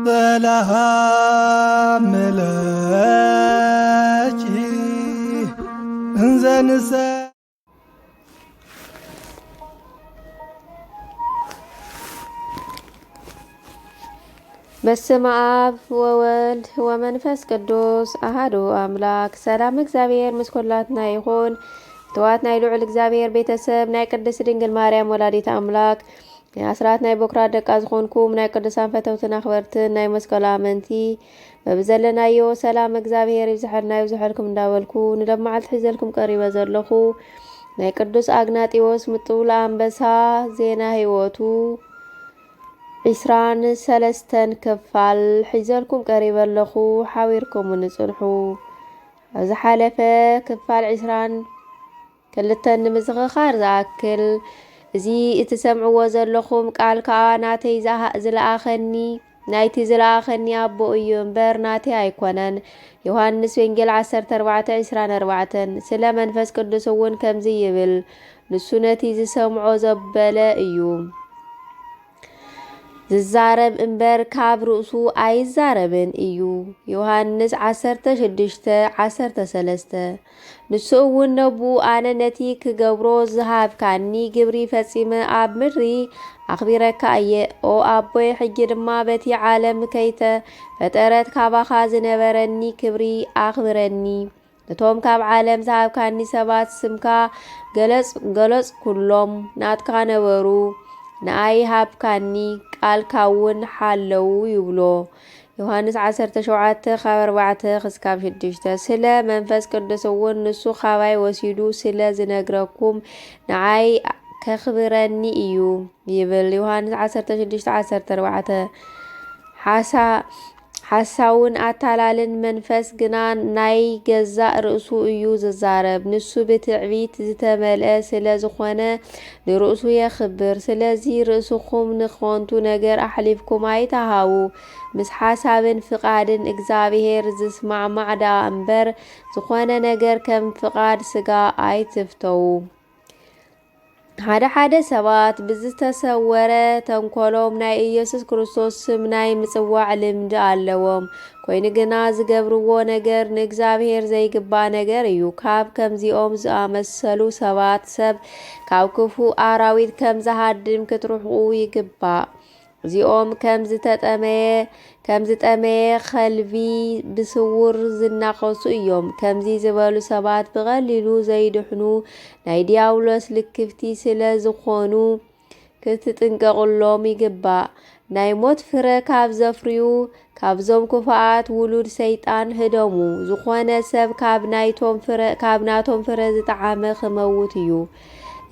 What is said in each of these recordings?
ሰላም ለኪ እንዘንሰ በስመ አብ ወወልድ ወመንፈስ ቅዱስ አሃዱ አምላክ። ሰላም እግዚኣብሔር ምስ ኩላትና ይኹን። ፍትዋት ናይ ልዑል እግዚኣብሔር ቤተሰብ፣ ናይ ቅድስት ድንግል ማርያም ወላዲት አምላክ፣ ናይ አስራት ናይ በኩራት ደቃ ዝኾንኩም፣ ናይ ቅዱሳን ፈተውትን አኽበርትን ናይ መስቀሉ አመንቲ፣ በብዘለናዮ ሰላም እግዚኣብሔር ይብዝሐልና ይብዝሐልኩም እንዳበልኩ፣ ንሎምዓልቲ ሒዘልኩም ቀሪበ ዘለኹ ናይ ቅዱስ አግናጢዎስ ምጥውላ አንበሳ ዜና ህይወቱ ዒስራን ሰለስተን ክፋል ሒዘልኩም ቀሪበ ኣለኹ። ሓቢርኩምኒ ጽንሑ። ኣብ ዝሓለፈ ክፋል ዒስራን ክልተን ንምዝኽኻር ዝኣክል፣ እዚ እትሰምዕዎ ዘለኹም ቃል ከኣ ናተይ ዝኣ-፣ ዝለኣኸኒ፣ ናይቲ ዝለኣኸኒ ኣቦ እዩ እምበር ናተይ ኣይኮነን። ዮሃንስ ወንጌል ዓሰርተ ኣርባዕተ ዕስራን ኣርባዕተን። ስለ መንፈስ ቅዱስ እውን ከምዚ ይብል፣ ንሱ ነቲ ዝሰምዖ ዘበለ እዩ። ዝዛረብ እምበር ካብ ርእሱ ኣይዛረብን እዩ። ዮሃንስ ዓሰርተ ሽዱሽተ ዓሰርተ ሰለስተ። ንሱ እውን ነቡ፣ ኣነ ነቲ ክገብሮ ዝሃብካኒ ግብሪ ፈጺመ ኣብ ምድሪ ኣኽቢረካ እየ። ኦ ኣቦይ፣ ሕጂ ድማ በቲ ዓለም ከይተፈጠረት ካባኻ ዝነበረኒ ክብሪ ኣኽብረኒ። ነቶም ካብ ዓለም ዝሃብካኒ ሰባት ስምካ ገለጽ-፣ ገለጽኩሎም፣ ናትካ ነበሩ፣ ንኣይ ሃብካኒ፣ ቃልካ እውን ሓለዉ ይብሎ። ዮሃንስ ዓሰርተ ሸውዓተ ካብ ኣርባዕተ ክስካብ ሽዱሽተ። ስለ መንፈስ ቅዱስ እውን ንሱ ካባይ ወሲዱ ስለ ዝነግረኩም ንዓይ ከኽብረኒ እዩ ይብል። ዮሃንስ ዓሰርተ ሽዱሽተ ዓሰርተ ኣርባዕተ። ሓሳ-፣ ሓሳውን ኣታላልን መንፈስ ግና ናይ ገዛእ ርእሱ እዩ ዝዛረብ። ንሱ ብትዕቢት ዝተመልአ ስለ ዝኾነ ንርእሱ የኽብር። ስለዚ ርእስኹም ንኸንቱ ነገር ኣሕሊፍኩም ኣይትሃቡ። ምስ ሓሳብን ፍቓድን እግዚኣብሔር ዝስማዕማዕ ደኣ እምበር፣ ዝኾነ ነገር ከም ፍቓድ ስጋ ኣይትፍተዉ። ሓደ ሓደ ሰባት ብዝተሰወረ ተንኮሎም ናይ ኢየሱስ ክርስቶስ ስም ናይ ምጽዋዕ ልምዲ ኣለዎም። ኮይኑ ግና ዝገብርዎ ነገር ንእግዚኣብሔር ዘይግባእ ነገር እዩ። ካብ ከምዚኦም ዝኣመሰሉ ሰባት ሰብ ካብ ክፉእ ኣራዊት ከም ዝሃድም ክትርሕቑ ይግባእ። እዚኦም ከም ዝተጠመየ፣ ከም ዝጠመየ ኸልቢ ብስውር ዝናኸሱ እዮም። ከምዚ ዝበሉ ሰባት ብቐሊሉ ዘይድሕኑ ናይ ዲያብሎስ ልክፍቲ ስለ ዝኾኑ ክትጥንቀቕሎም ይግባእ። ናይ ሞት ፍረ ካብ ዘፍርዩ ካብዞም ክፉኣት ውሉድ ሰይጣን ህደሙ። ዝኾነ ሰብ ካብ ናይቶም ፍረ፣ ካብ ናቶም ፍረ ዝጠዓመ ክመውት እዩ።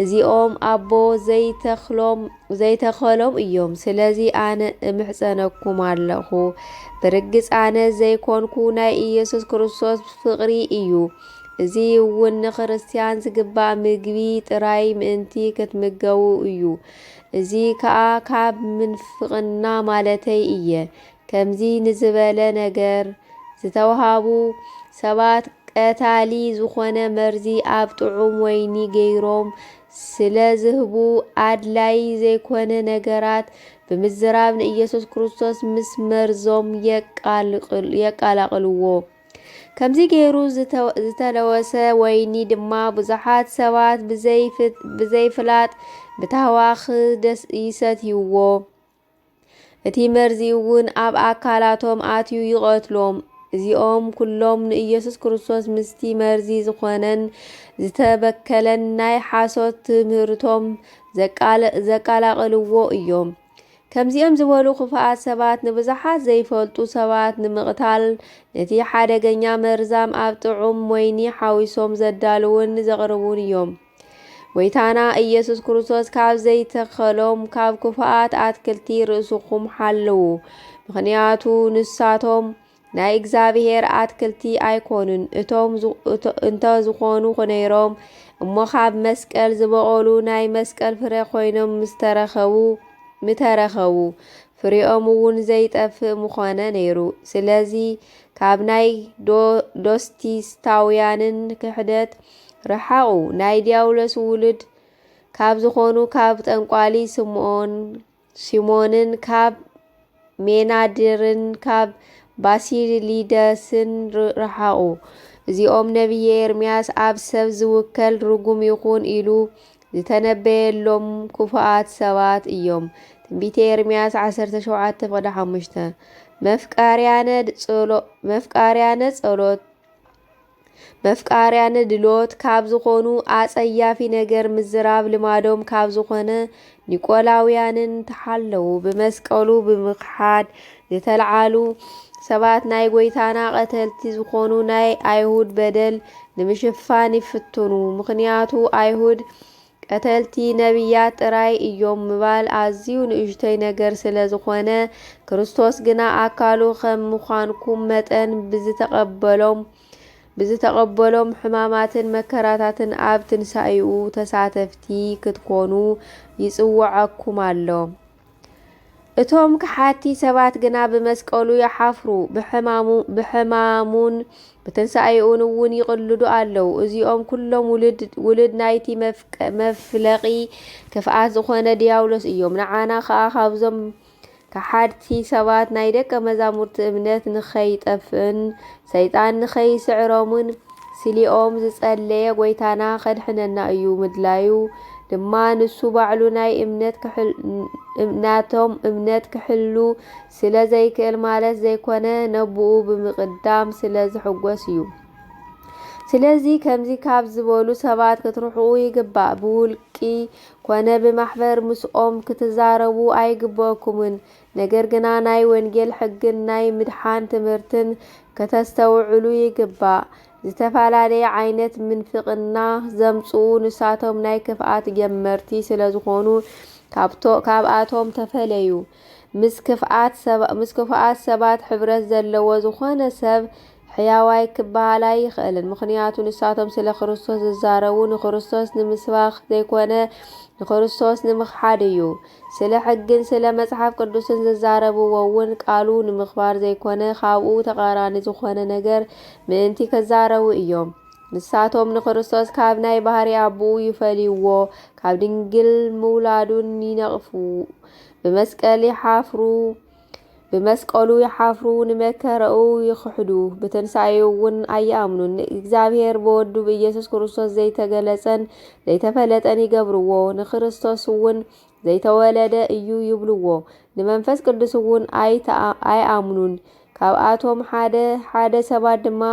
እዚኦም ኣቦ ዘይተኽሎም፣ ዘይተኸሎም እዮም። ስለዚ ኣነ እምሕጸነኩም ኣለኹ። ብርግጽ ኣነ ዘይኮንኩ ናይ ኢየሱስ ክርስቶስ ፍቕሪ እዩ። እዚ እውን ንክርስትያን ዝግባእ ምግቢ ጥራይ ምእንቲ ክትምገቡ እዩ። እዚ ከኣ ካብ ምንፍቕና ማለተይ እየ። ከምዚ ንዝበለ ነገር ዝተውሃቡ ሰባት ቀታሊ ዝኾነ መርዚ ኣብ ጥዑም ወይኒ ገይሮም ስለ ዝህቡ ኣድላይ ዘይኮነ ነገራት ብምዝራብ ንኢየሱስ ክርስቶስ ምስ መርዞም የቃልቅል-፣ የቃላቅልዎ። ከምዚ ገይሩ ዝተ-፣ ዝተለወሰ ወይኒ ድማ ብዙሓት ሰባት ብዘይፍ-፣ ብዘይፍላጥ ብታህዋኽ ደስ ይሰትይዎ። እቲ መርዚ እውን ኣብ ኣካላቶም ኣትዩ ይቐትሎም። እዚኦም ኩሎም ንኢየሱስ ክርስቶስ ምስቲ መርዚ ዝኾነን ዝተበከለን ናይ ሓሶት ትምህርቶም ዘቃለ-፣ ዘቃላቅልዎ እዮም። ከምዚኦም ዝበሉ ክፉኣት ሰባት ንብዙሓት ዘይፈልጡ ሰባት ንምቕታል ነቲ ሓደገኛ መርዛም ኣብ ጥዑም ወይኒ ሓዊሶም ዘዳልውን ዘቕርቡን እዮም። ጎይታና ኢየሱስ ክርስቶስ ካብ ዘይተኸሎም ካብ ክፉኣት ኣትክልቲ ርእስኹም ሓልዉ፣ ምኽንያቱ ንሳቶም ናይ እግዚኣብሔር ኣትክልቲ ኣይኮኑን። እቶም ዝ-፣ እቶ-፣ እንተ ዝኾኑ ነይሮም እሞ ካብ መስቀል ዝበቐሉ ናይ መስቀል ፍረ ኮይኖም ምስተረኸቡ፣ ምተረኸቡ፣ ፍሬኦም እውን ዘይጠፍእ ምኾነ ነይሩ። ስለዚ ካብ ናይ ዶ-፣ ዶስቲስታውያንን ክሕደት ርሓቑ። ናይ ዲያብሎስ ውሉድ ካብ ዝኾኑ ካብ ጠንቋሊ ስምዖን፣ ሲሞንን ካብ ሜናድርን ካብ ባሲሊደስን ር-፣ ረሓቑ። እዚኦም ነብየ ኤርምያስ ኣብ ሰብ ዝውከል ርጉም ይኹን ኢሉ ዝተነበየሎም ክፉኣት ሰባት እዮም። ትንቢተ ኤርምያስ ዓሰርተ ሸውዓተ ፍቕዲ ሓሙሽተ። መፍቃርያነ ጸሎ-፣ መፍቃርያነ ጸሎት፣ መፍቃርያነ ድሎት ካብ ዝኾኑ ኣጸያፊ ነገር ምዝራብ ልማዶም ካብ ዝኾነ ኒቆላውያንን ተሓለዉ። ብመስቀሉ ብምኽሓድ ዝተልዓሉ ሰባት ናይ ጎይታና ቀተልቲ ዝኾኑ ናይ ኣይሁድ በደል ንምሽፋን ይፍትኑ። ምኽንያቱ ኣይሁድ ቀተልቲ ነቢያት ጥራይ እዮም ምባል ኣዝዩ ንእሽቶይ ነገር ስለ ዝኾነ፣ ክርስቶስ ግና ኣካሉ ከም ምዃንኩም መጠን ብዝተቐበሎም፣ ብዝተቐበሎም ሕማማትን መከራታትን ኣብ ትንሳኤኡ ተሳተፍቲ ክትኮኑ ይጽውዓኩም ኣሎ። እቶም ከሓድቲ ሰባት ግና ብመስቀሉ ይሓፍሩ፣ ብሕማሙ-፣ ብሕማሙን ብትንሳኤኡን እውን ይቕልዱ ኣለዉ። እዚኦም ኩሎም ውሉድ፣ ውሉድ ናይቲ መፍቀ-፣ መፍለቒ ክፍኣት ዝኾነ ድያብሎስ እዮም። ንዓና ኸኣ ካብዞም ከሓድቲ ሰባት ናይ ደቀ መዛሙርቲ እምነት ንኸይጠፍእን ሰይጣን ንኸይስዕሮምን ስሊኦም ዝጸለየ ጎይታና ከድሕነና እዩ ምድላዩ ድማ ንሱ ባዕሉ ናይ እምነት ክሕል-፣ ናቶም እምነት ክሕሉ ስለ ዘይክእል ማለት ዘይኮነ፣ ነብኡ ብምቕዳም ስለ ዝሕጎስ እዩ። ስለዚ ከምዚ ካብ ዝበሉ ሰባት ክትርሕቑ ይግባእ። ብውልቂ ኮነ ብማሕበር ምስኦም ክትዛረቡ ኣይግበእኩምን። ነገር ግና ናይ ወንጌል ሕግን ናይ ምድሓን ትምህርትን ከተስተውዕሉ ይግባእ። ዝተፈላለየ ዓይነት ምንፍቕና ዘምጽኡ ንሳቶም ናይ ክፍኣት ጀመርቲ ስለ ዝኾኑ ካብቶ-፣ ካብኣቶም ተፈለዩ። ምስ ክፍኣት ሰባ-፣ ምስ ክፉኣት ሰባት ሕብረት ዘለዎ ዝኾነ ሰብ ሕያዋይ ክበሃል ኣይኽእልን። ምኽንያቱ ንሳቶም ስለ ክርስቶስ ዝዛረቡ ንክርስቶስ ንምስባኽ ዘይኮነ ንክርስቶስ ንምኽሓድ እዩ። ስለ ሕግን ስለ መጽሓፍ ቅዱስን ዝዛረብዎ እውን ቃሉ ንምኽባር ዘይኮነ ካብኡ ተቓራኒ ዝኾነ ነገር ምእንቲ ክዛረቡ እዮም። ንሳቶም ንክርስቶስ ካብ ናይ ባህሪ ኣቦኡ ይፈልይዎ፣ ካብ ድንግል ምውላዱን ይነቕፉ፣ ብመስቀል ይሓፍሩ፣ ብመስቀሉ ይሓፍሩ፣ ንመከራኡ ይኽሕዱ፣ ብትንሳኤኡ እውን ኣይኣምኑን። ንእግዚኣብሔር ብወዱ ብኢየሱስ ክርስቶስ ዘይተገለጸን ዘይተፈለጠን ይገብርዎ። ንክርስቶስ እውን ዘይተወለደ እዩ ይብልዎ። ንመንፈስ ቅዱስ እውን ኣይተኣ-፣ ኣይኣምኑን። ካብኣቶም ሓደ ሓደ ሰባት ድማ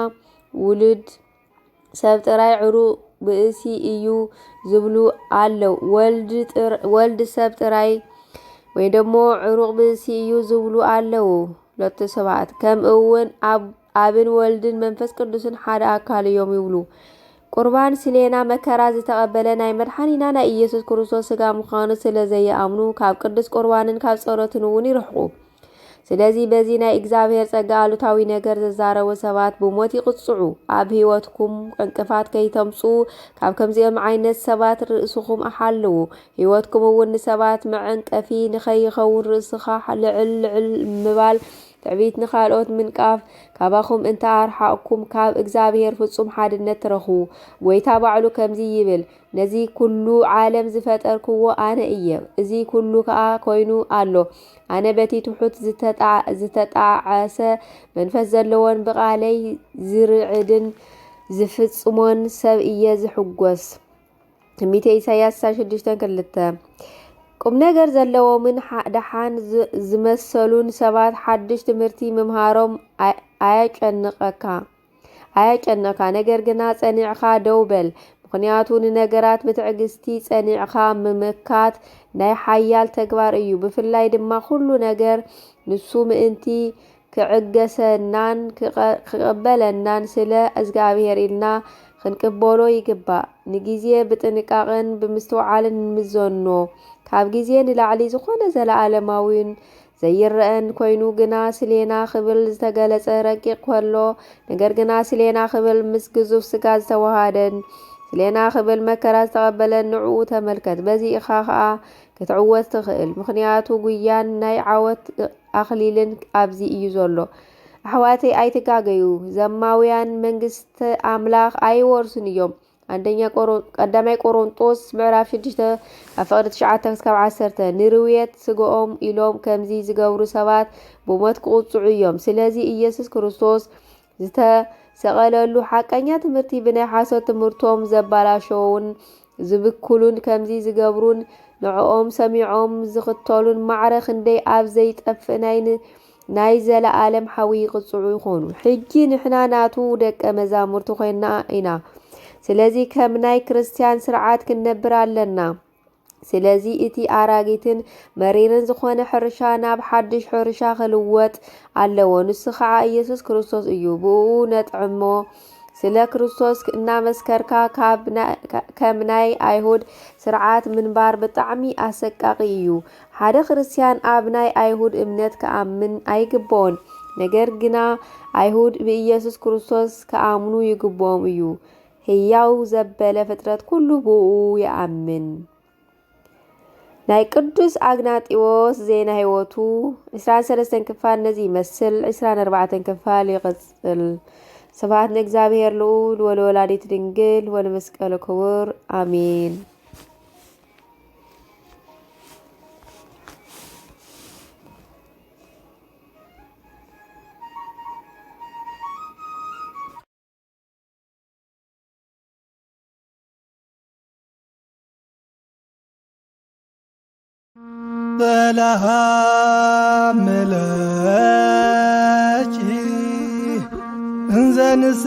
ውሉድ ሰብ ጥራይ ዕሩቕ ብእሲ እዩ ዝብሉ ኣለዉ። ወልድ ጥር-፣ ወልድ ሰብ ጥራይ ወይ ደሞ ዕሩቕ ብእሲ እዩ ዝብሉ ኣለዉ። ሎቱ ሰባት ከም እውን ኣብ-፣ ኣብን ወልድን መንፈስ ቅዱስን ሓደ ኣካል እዮም ይብሉ። ቁርባን ስሌና መከራ ዝተቐበለ ናይ መድሓኒና ናይ ኢየሱስ ክርስቶስ ስጋ ምዃኑ ስለ ዘይኣምኑ ካብ ቅዱስ ቁርባንን ካብ ጸሎትን እውን ይርሕቁ። ስለዚ በዚ ናይ እግዚኣብሔር ጸጋ ኣሉታዊ ነገር ዘዛረቡ ሰባት ብሞት ይቕጽዑ። ኣብ ህይወትኩም ዕንቅፋት ከይተምጽኡ ካብ ከምዚኦም ዓይነት ሰባት ርእስኹም ኣሓልዉ። ህይወትኩም እውን ንሰባት መዐንቀፊ ንኸይኸውን ርእስኻ ልዕል ልዕል ምባል፣ ትዕቢት፣ ንኻልኦት ምንቃፍ ካባኹም እንተ ኣርሓቕኩም ካብ እግዚኣብሔር ፍጹም ሓድነት ትረኽቡ። ጐይታ ባዕሉ ከምዚ ይብል፣ ነዚ ኩሉ ዓለም ዝፈጠርክዎ ኣነ እየ። እዚ ኩሉ ከኣ ኮይኑ ኣሎ። ኣነ በቲ ትሑት ዝተጣ-፣ ዝተጣዓሰ መንፈስ ዘለዎን ብቓለይ ዝርዕድን ዝፍጽሞን ሰብ እየ ዝሕጎስ። ትንቢተ ኢሳይያስ ስሳ ሽዱሽተ ክልተ። ቁም ነገር ዘለዎምን ሓ-፣ ደሓን ዝ-፣ ዝመሰሉን ሰባት ሓድሽ ትምህርቲ ምምሃሮም ኣይ-፣ ኣየጨንቐካ። ኣየጨንቕካ፣ ነገር ግና ጸኒዕካ ደው በል። ምኽንያቱ ንነገራት ብትዕግስቲ ጸኒዕካ ምምካት ናይ ሓያል ተግባር እዩ። ብፍላይ ድማ ኩሉ ነገር ንሱ ምእንቲ ክዕገሰናን ክቐ-፣ ክቐበለናን ስለ እግዚኣብሔር ኢልና ክንቅበሎ ይግባእ። ንግዜ ብጥንቃቐን ብምስትውዓልን ንምዘኖ። ካብ ግዜ ንላዕሊ ዝኾነ ዘለኣለማዊን ዘይረኣን ኮይኑ ግና ስሌና ክብል ዝተገለጸ ረቂቕ ከሎ፣ ነገር ግና ስሌና ክብል ምስ ግዙፍ ስጋ ዝተዋሃደን ስሌና ክብል መከራ ዝተቐበለን ንዕኡ ተመልከት። በዚ ኢኻ ኸኣ ክትዕወት ትኽእል። ምኽንያቱ ጉያን ናይ ዓወት ኣኽሊልን ኣብዚ እዩ ዘሎ። ኣሕዋተይ ኣይትጋገዩ። ዘማውያን መንግስቲ ኣምላኽ ኣይወርሱን እዮም። 1ኛ ቆሮን-፣ 1ኛ ቆሮንጦስ ምዕራፍ ሽዱሽተ ካብ ፍቕዲ ትሽዓተ ክሳብ ዓሰርተ። ንርውየት ስጋኦም ኢሎም ከምዚ ዝገብሩ ሰባት ብሞት ክቕጽዑ እዮም። ስለዚ ኢየሱስ ክርስቶስ ዝተሰቐለሉ ሓቀኛ ትምህርቲ ብናይ ሓሶት ትምህርቶም ዘባላሸውን ዝብክሉን ከምዚ ዝገብሩን ንዕኦም ሰሚዖም ዝኽተሉን ማዕረ ክንደይ ኣብ ዘይጠፍእ ናይ ን-፣ ናይ ዘለኣለም ሓዊ ይቕጽዑ ይኾኑ። ሕጂ ንሕና ናቱ ደቀ መዛሙርቲ ኮይና ኢና። ስለዚ ከም ናይ ክርስትያን ስርዓት ክንነብር ኣለና። ስለዚ እቲ ኣራጊትን መሪርን ዝኾነ ሕርሻ ናብ ሓድሽ ሕርሻ ክልወጥ ኣለዎ። ንሱ ኸዓ ኢየሱስ ክርስቶስ እዩ። ብእኡ ነጥዕሞ። ስለ ክርስቶስ እናመስከርካ ካብ ና-፣ ከ-፣ ከም ናይ ኣይሁድ ስርዓት ምንባር ብጣዕሚ ኣሰቃቂ እዩ። ሓደ ክርስትያን ኣብ ናይ ኣይሁድ እምነት ክኣምን ኣይግብኦን። ነገር ግና ኣይሁድ ብኢየሱስ ክርስቶስ ክኣምኑ ይግብኦም እዩ። ህያው ዘበለ ፍጥረት ኩሉ ብኡ ይኣምን። ናይ ቅዱስ ኣግናጢዎስ ዜና ህይወቱ ዕስራን ሰለስተን ክፋል ነዚ ይመስል። ዕስራን ኣርባዕተን ክፋል ይቕጽል። ስብሐት ንእግዚኣብሔር ልዑል ወለወላዲት ድንግል ወለመስቀሉ ክቡር። ኣሜን። ሰላም ለኪ እንዘ ንሰ